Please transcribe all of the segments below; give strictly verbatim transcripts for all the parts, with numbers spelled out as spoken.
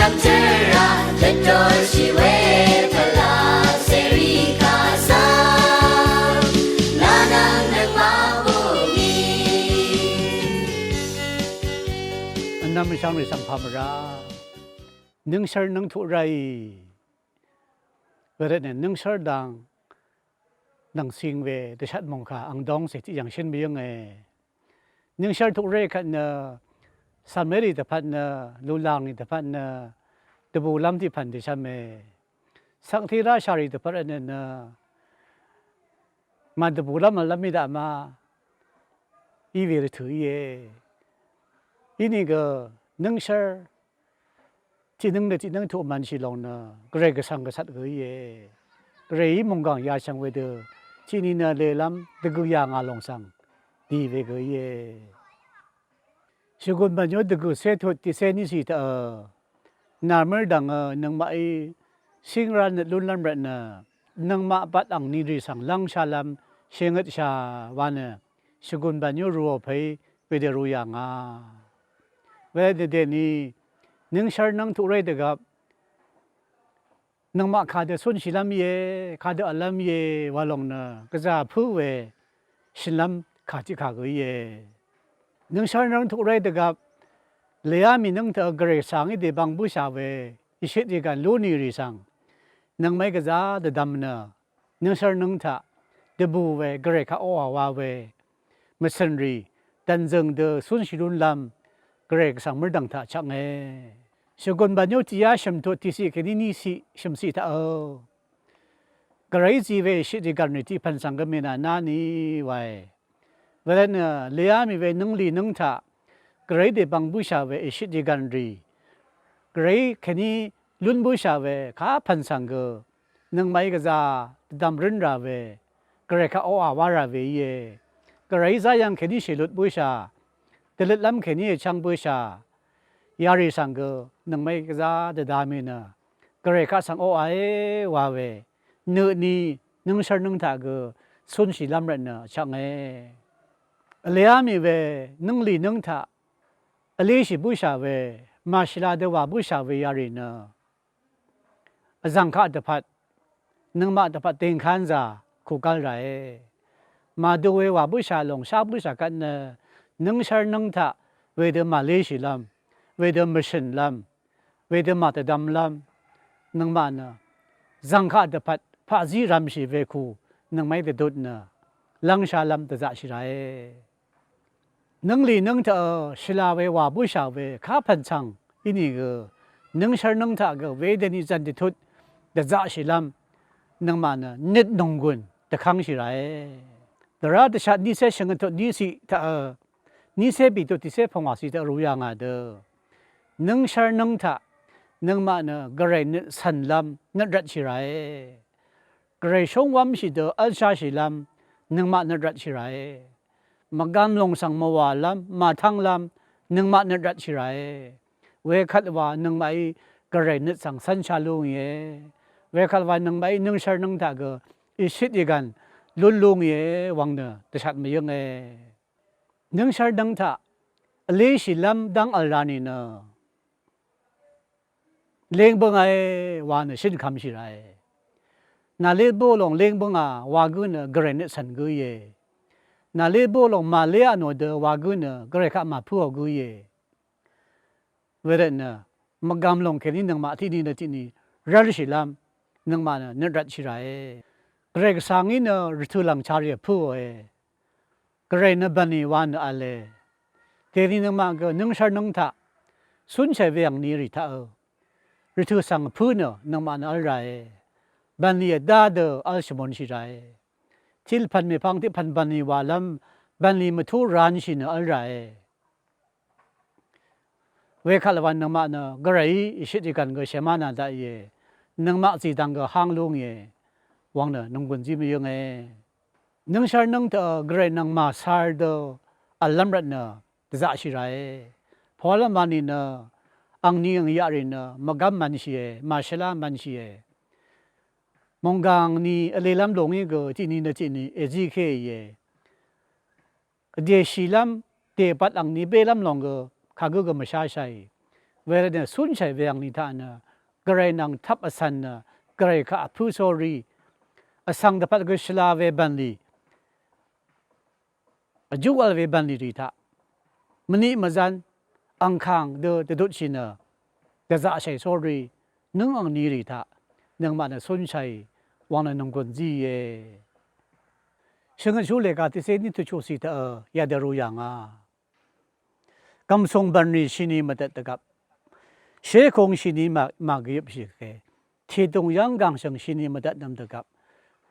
Tøra dvdorshì we pvlaq seri kasa. Nanang nøngmaq buni. Vnvm shvngrì svng pamvra. Nøngshvr nøngtuq ráì. Wervtnø nøngshvr dang nvngsing we dvshat mungkà ang dongse tiq yv̀ngshøn mvyǿnge. Nøngshvr tuq ré kvt nø, svmérì dvpvt nø, lulang rì dvpvt nø, dvbùlv́m tiq pv̀n dvshvme. Svkti rá shàrì dvpvt rvtnø nø, màdvbùlv́m vlv́m í daq ma, í we rvtø̀ íe. Ínìgø, nøngshvr, tiqnøng nø tiqnøng tuq mvnshì lòng nø, Gvray Gvsvng gvcvt gø íe. Gvrayí mònggàng yashv̀ng wedø, tiqni nø lelv́m, dvgø yà ngà lòng svng, dì we gø íe. Shvgùn bv̀nyú dvgø̀ cé tut tiqcé níciq taqø, nàrmǿr dv̀ngø, nøngmaqí, cíngrá nøt lúnlv́m rvtnø, nøngmaq bvt angni rì svng lv́ngshálv́m, shèngøtshà, wa nø, shvgùn bv̀nyú ruò pèí, wedø ru yà ngà. Wedø dèni, nøngshvr nøngtuq ré dvgvp, nøngmaq kadø cúnshìlv́m íe, kadø v̀llv́m íe, wa lòng nø, gvzà pǿ we, shø̀nlv́m kà tiqkà gø íe. Nøngshvr nøngtuq ré dvgvp, lèá mì nǿng taq Gvray Gvsvng í dèbvng bǿshà we, ìshøt ìgv̀n lú nì rì svng, nøngmaqí gvzà dvdvm nø, nøngshvr nøng taq, dvbù we, Gvray kaq oqà wa we, mvcø̀n rì, dv̀nzø̀ng dø cúnshì lúnlv́m, Gvray Gvsvng mørdv̀ng taq chvknge. Shvgùn bv̀nyú tiqyá shø̀m tut tiqciq kèní níciq shø̀mciq taqø. Gvrayí zi we èshøt ègv̀n rì tiq pv̀n svng gø mènà ná ni wae. Wervtnø, lèá mì we nǿnglì nǿng taq, Gvrayí dèbvng bǿshà we èshøt ègv̀n rì. Gvrayí kèní lún bǿshà we, kapv̀n svng gø, nøngmaqí gvzà, dvdvm rǿn rà we, Gvray kaq oqà wá rà we íe. Gvrayí záyv̀ng kèní shèlut bǿshà, dvløtlv́m kèní èchv́ng bǿshà, yarì svng gø, nøngmaqí gvzà dvda mì nø, Gvray kaq svng oqàe wa we, nø ni, nøngshvr nøng taq gø, cúnshìlv́m rvtnø, chvknge. Vlea mì we, nǿnglì nǿng taq, vleshì bǿshà we, màshvla dø wà bǿshà we yarì nø, vzv̀ng kaq dvpvt, nøngmaq dvpvt dèngkán zà kugv́l ràe. Màdu we wà bǿshà lòng shá bǿshà kvt nø, nøngshvr nǿng taq, wedø màleshìlv́m, wedø mvshø̀nlv́m, wedø màdvdvmlv́m, nøngmaq nø, zv̀ng kaq dvpvt, paqzí rv̄mshì we ku, nøngmaqí dvdut nø, lv́ngshálv́m dvzaqshì ràe. Nǿnglì nǿng taq, shvla we wà bǿshà we, kapv̀n svng, inìgø, nøngshvr nǿng taq gø, wedøni zv̀n dvtut, dvzaqshìlv́m, nøngmaq nø, nøt nònggùn, dvkv́ngshì ràe. Dvrá dvshat nícé shvngøt tut níciq taq, nícé bìtut tiqcé pvngwàciq taq ru yà ngà dø. Nøngshvr nǿng taq, nøngmaq nø, gvray nøt cv̀nlv́m, nøt rvtshì ràe. Gvray shóng wv́mshì dø v́lsháshìlv́m, nøngmaq nøt rvtshì ràe. Mvgvm lòng svng mvwàlv́m, màtv́nglv́m, nøngmaq nøt rvtshì ràe. Wekvt wa nøngmaqí gvray nøt svng cv́nshá lú ngìe. Wekvt wa nøngmaqí nøngshv́r nǿng taq gø, ìshøt ìgv̀n, lún lú ngìe, wvng nø, dvshat mvyǿnge. Nøngshv́r nǿng taq, vleshìlv́m dv́ng v̀l ra nìnø. Leng bøngae wa nø shøn kvmshì rae. Nàlé bǿò lòng leng bønga wa gǿ nø gvray nøt cv̀n gǿ íe. Nàlé bǿò lòng màlé a nò dø wa gǿ nø gvray kaq màpǿò gǿ íe. Wervtnø mvgvm lòng kèní nøngmaq tiqni nø tiqni rv́lshìlv́m nøngmaq nø nøt rvtshì rae. Gvray gvsvngí nø rvtø̀ lv̀ngchar yvpǿòe. Gvray nø bv̀nlì wa nø v̄le. Dèni nøngmaq gø nøngshvr nǿng taq, cúnshàì we angni rì taqø. Rvtø̀ svng vpǿ nø nøngmaq nø v́l rae. Bv̀nlì vdá dø v́l shvmunshì rae. Tiq pv̀n mèpvng tiq pv̀n bv̀nlì wàlv́m, bv̀nlì mvtú ranshì nø v́l rae. Wekvt lvwàn nøngmaq nø gvrayí ìshøt ìgv̀n gø shèmá nà daqìe. Nøngmaq zìdvng gø háng lú ngìe. Wvng nø nònggùn zí mvyǿnge. Nøngshvr nǿng tø gvray nvng màsar dø v̀llv́m rvtnø dvzaqshì ràe. Pòlv́m wa nìnø angni angyaq rì nø mvgv́m mv̄nshìe, màshvlá mv̄nshìe. Mònggàng ni vlelv́m lòngí gø tiqni nø tiqni èzíkéìe. Vdèshìlv́m, dèbvt angni bélv́m lòng gø, kagǿ gø mvsháshàì. Wervt nø cúnshàì we angni taq nø Gvray nvng tvp vcv̀n nø Gvray kaq vpǿ sórí vsvng dvpvt gø shvla we bv̀nlì, vjú vl we bv̀nlì rì taq mvniq mvzan angkàng dø dvdutshì nø dvzaqshàì sórí nǿng angni rì taq nøngmaq nø cúnshàì wang nø nònggùn zíe. Shvngøt shú lèga tiqcé ní tuqchuqcì taq yadø ru yà ngà. Gv̀msùng bv̀nrì shini mvdvt dvgvp, shékung shini màgvyøpshì ke, tìdùng yv́ng gàngshø̀ng shini mvdvtnvm dvgvp,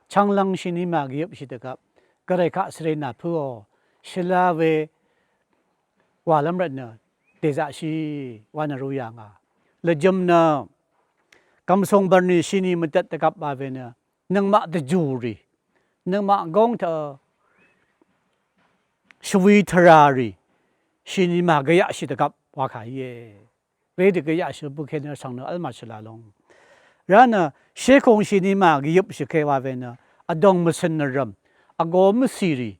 chvnglvng shini màgvyøpshì dvgvp, Gvray kaq svre nà pǿò, shvla we wàlv́m rvtnø dèzaqshì wa nø ru yà ngà. Lvjø̄m nø gv̀msùng bv̀nrì shini mvdvt dvgvp wa we nø nøngmaq dvjùrì, nøngmaq góng taq shvwi tvràrì shini màgvyaqshì dvgvp wakà íe. Wedø gvyaqshì bøke nø svng nø v́l màshvla long. Rá nø shékung shini màgvyøpshì ke wa we nø vdòng mvcø̀n nvrv̀m vgo mvcìrì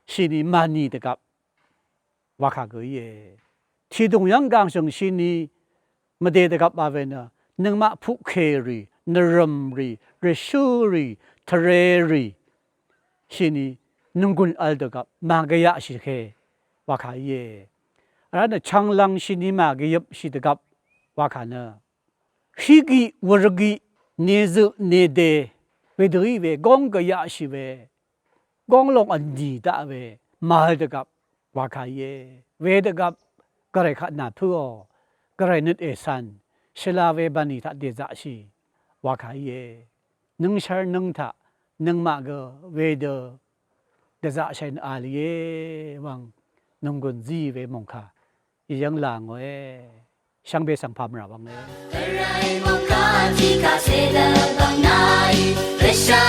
shini mànì dvgvp wakà gø íe. Tìdùng yv́ng gàngshø̀ng shini mvdè dvgvp wa we nø nøngmaq puqkèrì, nvrv̀mrì, rvshǿrì, tvrerì shini nònggùn vl dvgvp màgvyaqshì ke wakà íe. Vrá nø chvnglvng shini màgvyøpshì dvgvp wakà nø hígiq wurgiq, nezøq nede, wedø í we góng gvyaqshì we, góng long vnì daq we màvl dvgvp wakà íe. Wedvgvp Gvray kaq nà pǿò, Gvray nøt ècv̀n shvla we bv̀nlì taq dèzaqshì wakà íe. Nøngshvr nǿng taq nøngmaq gø wedø dvzaqshàì nø a lìe wvng nònggùn zí we mòngkà yvyv́ng là ngòe. Shvngbe svng pà mvrà wvnge. Gvray mòngkà tiqkaq cè dvbvng nàì, vsha